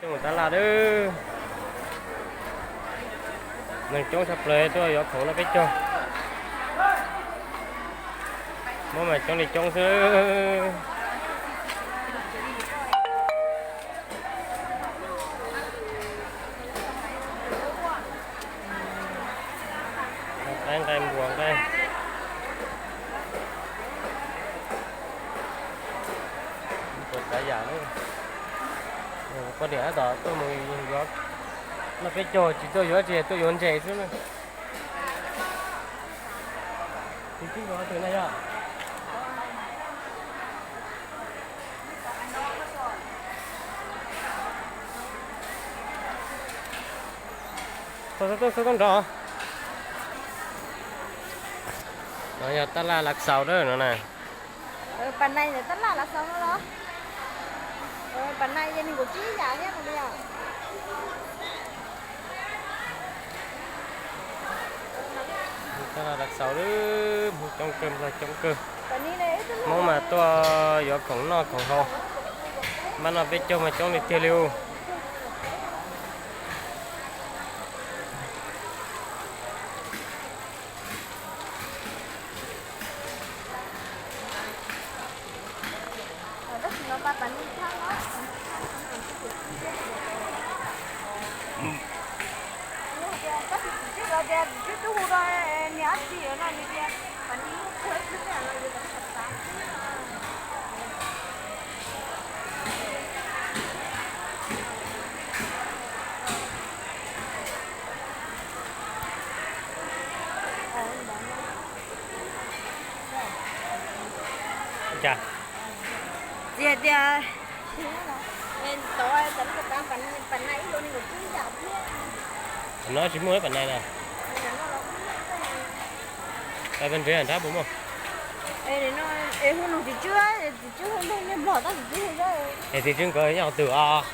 Coob tab laj lawm. Neeg coob tshaj plaws tuaj yuav khoom noj peb caug. Muab mas coob li coob xwb. Nqaij nqaij npua nqaij. Tuaj tsav yam na. Poj niam tab tom tuaj mus yuav noj peb caug, tsis tuaj yuav tsis, tuaj yuav ntses xwb na. Tus twg na yog? Xov tooj xov tooj nrog. No yog tab laj Lav Xaus na no na. Pas nais ntawm tab laj Lav Xaus no los? Pas nais yog nees nkaum tsib yam thiab no li os. Tab laj Lav Xaus, Hmoob coob kawg, Nplog coob kawg. Hmoob mas tuaj yuav khoom noj khoom haus, npaj noj peb caug mas coob li tiag li us. Tsis hais tias, no tsis muaj ib pas nais na. Tag tag nrhiav nrab puas muaj? Es tus tswv nkawd nyob qhov twg os?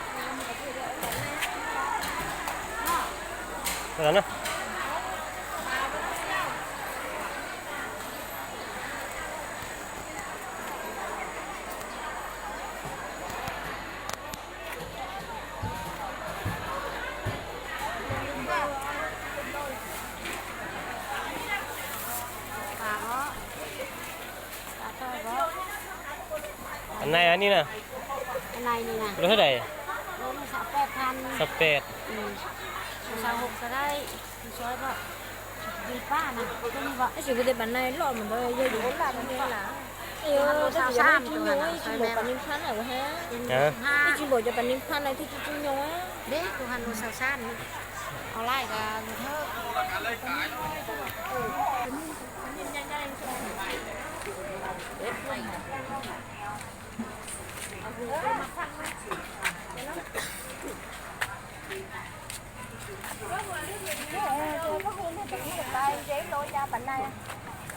Nais ni na. Lub thab dais? Xav pem. Tab sis kuv tias pas nais loj mas ntawd yog yus ua laj no la. Tab sis yog nej tsis npaum pas nais phab na, tsis npaum cov pas nais phab na thiaj tsis tsis nyoo.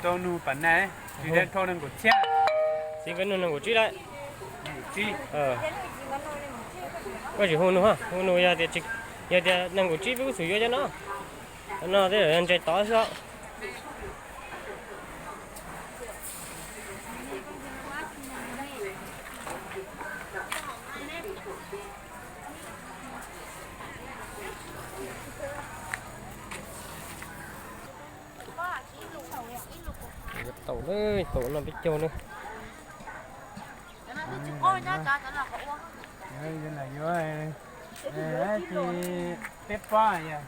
Rau nug pas nais, tsis rau nees nkaum tsib. Txiv nkawd nug nees nkaum tsib lawm. Koj tsis hu nug, hu nug yog tias, yog tias nees nkaum tsib peb kuj xum yuav cov no. Cov no tej zaum yog ntses tod xwb. Taum, taum no peb caug na. Yuav, ces peb pob yog.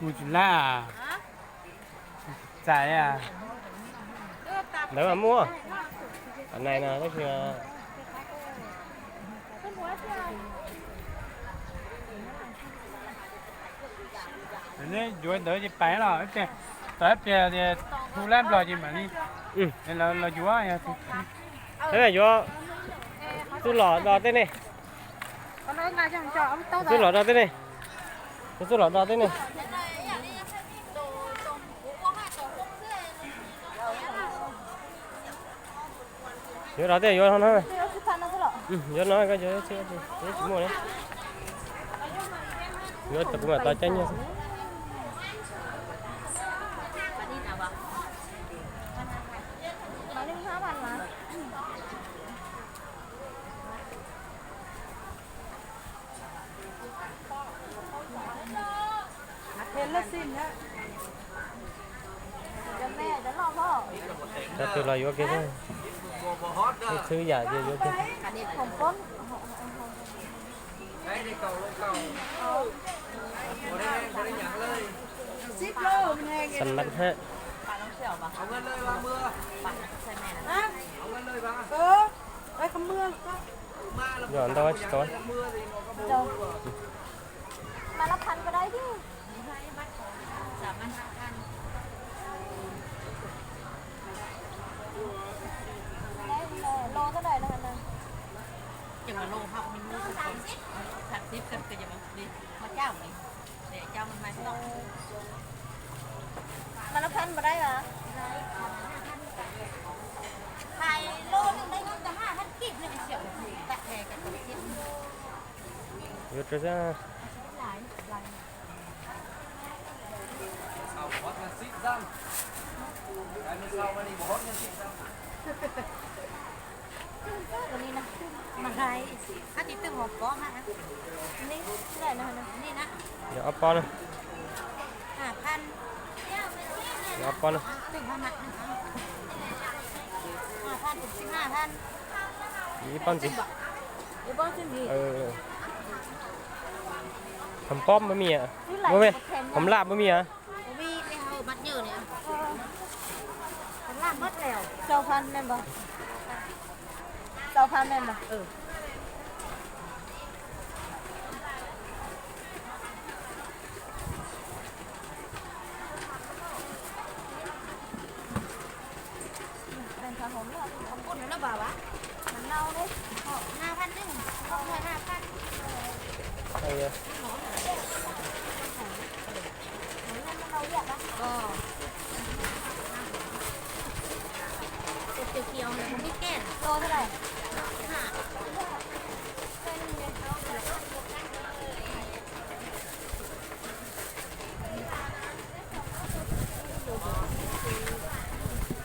Mus tsis laj. Txais. Lawv mas muaj. Pas nais no tab sis neb yuav ntawd ces pais los, tau ib pliag tias hu lab Nplog ces mam li los yuav. Yuav txuj lom do tej ne. Txuj lom do tej ne. Txuj lom do tej ne. Yuav rau tej yuav no na. Yuav no koj yuav tsis muaj li. Yuav kuv mam tau caij nyiaj. Cov twg los yuav kiag xwb. Ib txhwb yam ces yuav kiag. Xas mas hab. Yog ntau tsis tau. Mas lab phab puas dai mas? Yuav rau xwb. Yog ob pob na. Yog ob pob na. Ib pob ntxiv. Hom pob puas muaj? Hom laj puas muaj?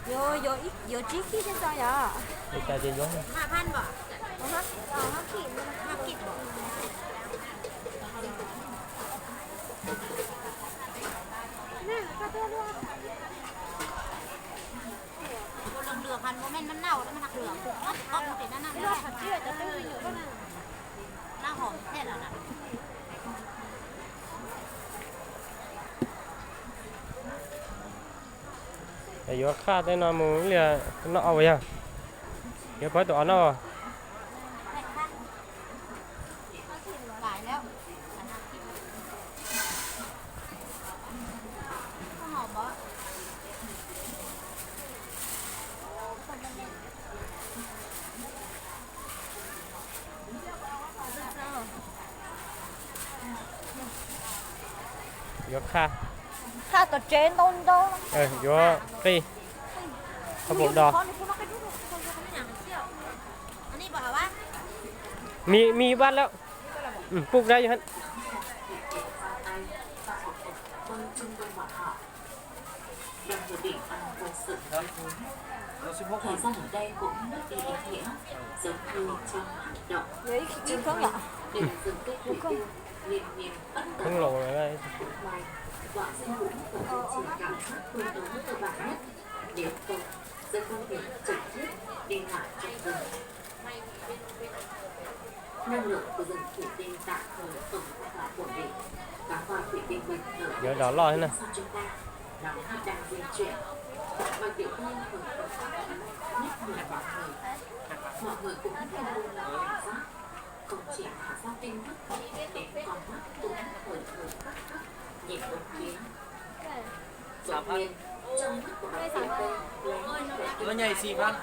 Yuav, yuav tsib kib thiaj tau yom? Li cas ces yuav. Yuav qhaj tej no mus ib li no os yog. Yuav pov tus os no. Yuav qhaj. Qhaj tom tsev ntau ntau. Yuav qij. Qhov pum do. Mi, mi vaj lawm. Pub dab yog. Khoob laus. Yuav dog loj thiab na. Lub nyuag xib phab.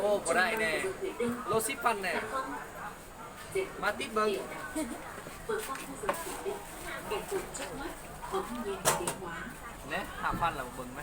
Ua puas dai ne. Lub xib phab ne. Mas tib npawg. Ne, hab phab los npawg ne.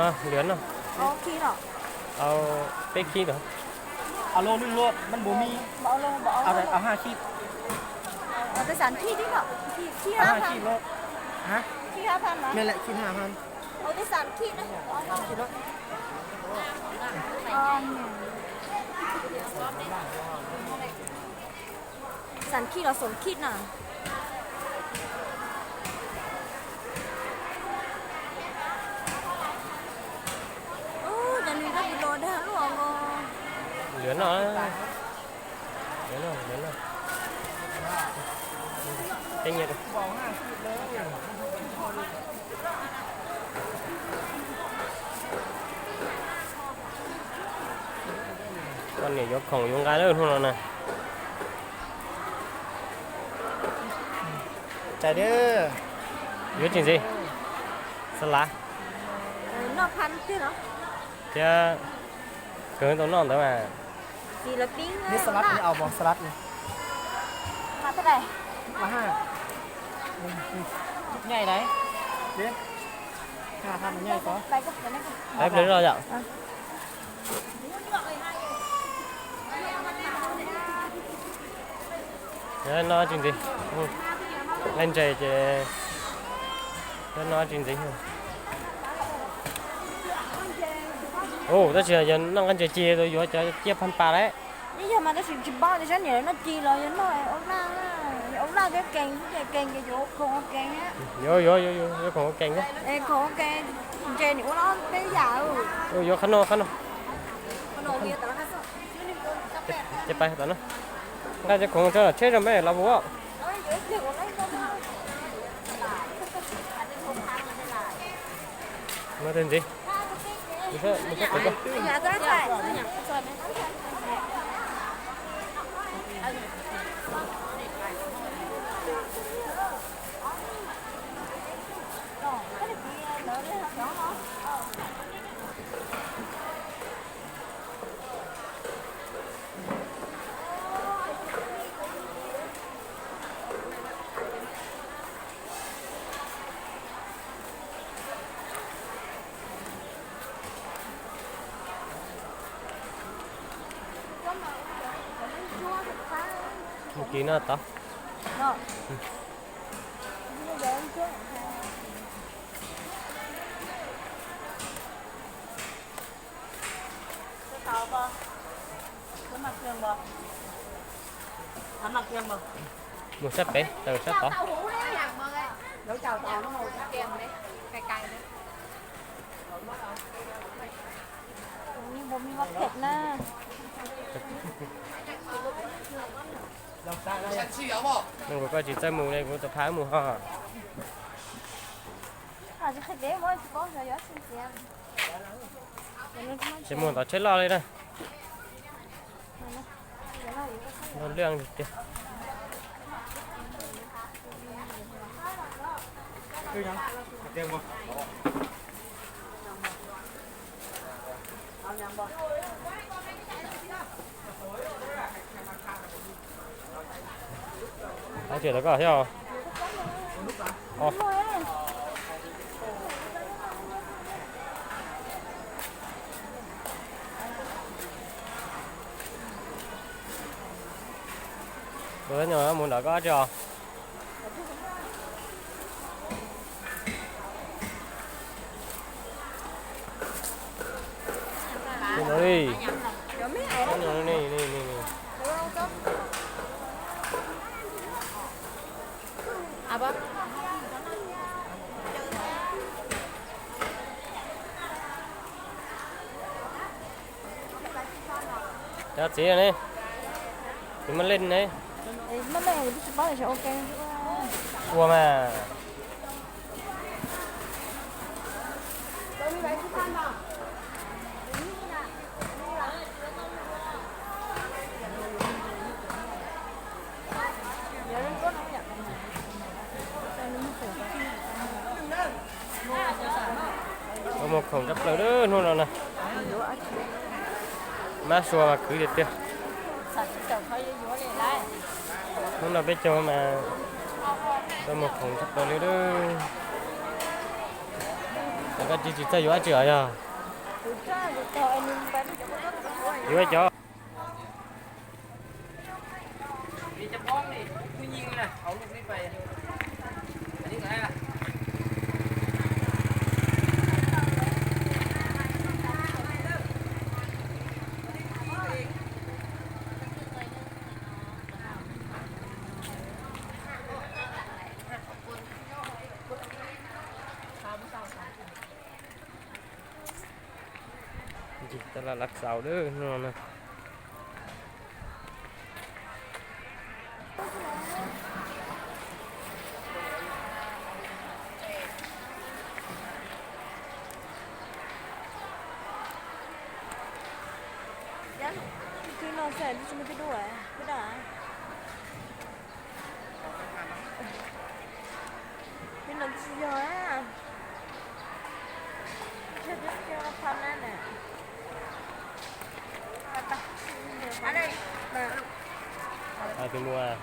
Lwm no, au, peb khib ntawd. Au, lwm no, mas npum mi, au, hai khib. Tais xav khib tib no, khib ha phan, khib ha phan, khib ha phan. Tais xav khib na. Xav khib los xoom khib na. Ub, cov nws koj tus los dag luaj nko. Lwm no, lwm no, lwm no. Poj niam yuav khoom yuav nqa lawm hnub no na. Yuav tsis ntxiv, xas lav thiab kawg tau noj ntawd mas. Nyaij lawm. Peb pliag zoj yom. Yog no tsis ntxiv, nqaij ntses ces, yog no tsis ntxiv. Ub, tab sis yog noj nqaij ntses ci yuav cov ciaj phaj pas lawm. Ib yog mas tab sis tsis paub tias sab niam lawv noj ci los yog noj ua laj, ua laj thiab kees, ces kees ces yuav khoom ua kees. Yuav, yuav, yuav, yuav khoom ua kees thiab. Khoom ua kees, ntses nws ua laj peb yam. Yuav qhab no, qhab no. Ces pais tom no. Nqa cov khoom rau tsheb rau peb los puas. Muab tej ntxiv. Mus sab, mus sab pem ko. Mus kis no tod. Mus sab pem, taws sab tod. Nws kuv koj tsis txawj mus li, kuv tus phaj mus ho. Tsis mus tom tsheb loj li na. Loj liaj tiag. Hais tias lawv koj thiab. Mus nram koj tsi os. Cov txiv ne, txiv Maj Leej ne. Ua mas. Ua muag khoom tshaj plaws hnub no na. Mab sua mas khwv tiag tiag. Hnub no peb caug mas tau muag khoom tshaj plaws li. Koj tsis txawj yuav dab tsi os yog? Yuav cov Tab laj lab xaus lawm no na. Twb no xwb twb tsis muaj twb dua, twb dua. Twb no tsis yog. Twb no pha na na. Ai twb muaj.